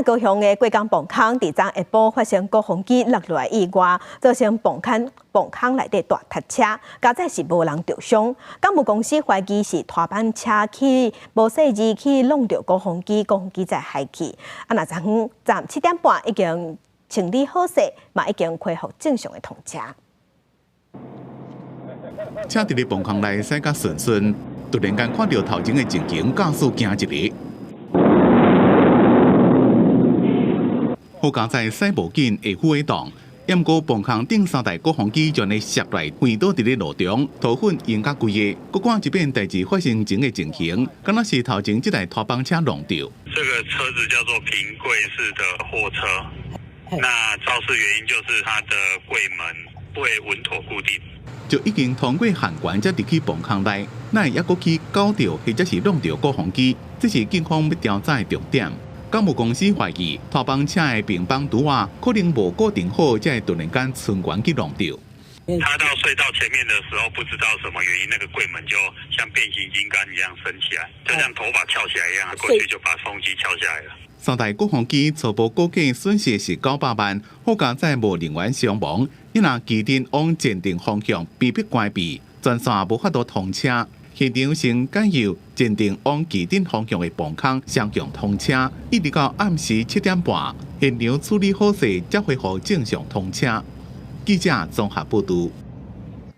啊，高雄的過港磅空，佇昨下晡發生鼓風機落落來意外，造成磅空內底大塞車，佳哉是無人著傷。工務公司懷疑是拖板車去無細膩去挵著鼓風機，鼓風機才害去。啊，若昨昏站7點半已經清理好勢，嘛已經恢復正常的通車。車佇咧磅空內駛甲順順，突然間看著頭前的情形，駕駛驚一下。好佳哉駛無緊，會扶會動。毋過磅空頂三台鼓風機將伊摔來，橫倒佇咧路中，塗粉淹甲規个。閣看這遍代誌發生前的情形，敢若是頭前這台拖板車挵著。這個車子叫做平櫃式的貨車，那肇事原因就是它的櫃門未穩妥固定。就已經通過限懸才入去磅空內，哪會猶閣去攪著或者是挵著鼓風機？這是警方欲調查的重點。工務公司懷疑拖板車的平板櫥仔可能無固定好，才會突然間賰懸去挵著。他到隧道前面的時候，不知道什麼原因，那個櫃門就像變形金剛一樣升起來，就像頭髮翹起來一樣，過去就把風機翹下來了。三台鼓風機初步估計損失是900萬，好佳哉無人員傷亡。伊若旗津往前鎮方向被迫關閉，全線無法度通車。現場先改由前鎮往旗津方向的磅空雙向通車，一直到暗時7點半，現場處理好勢，才恢復正常通車。記者綜合報導。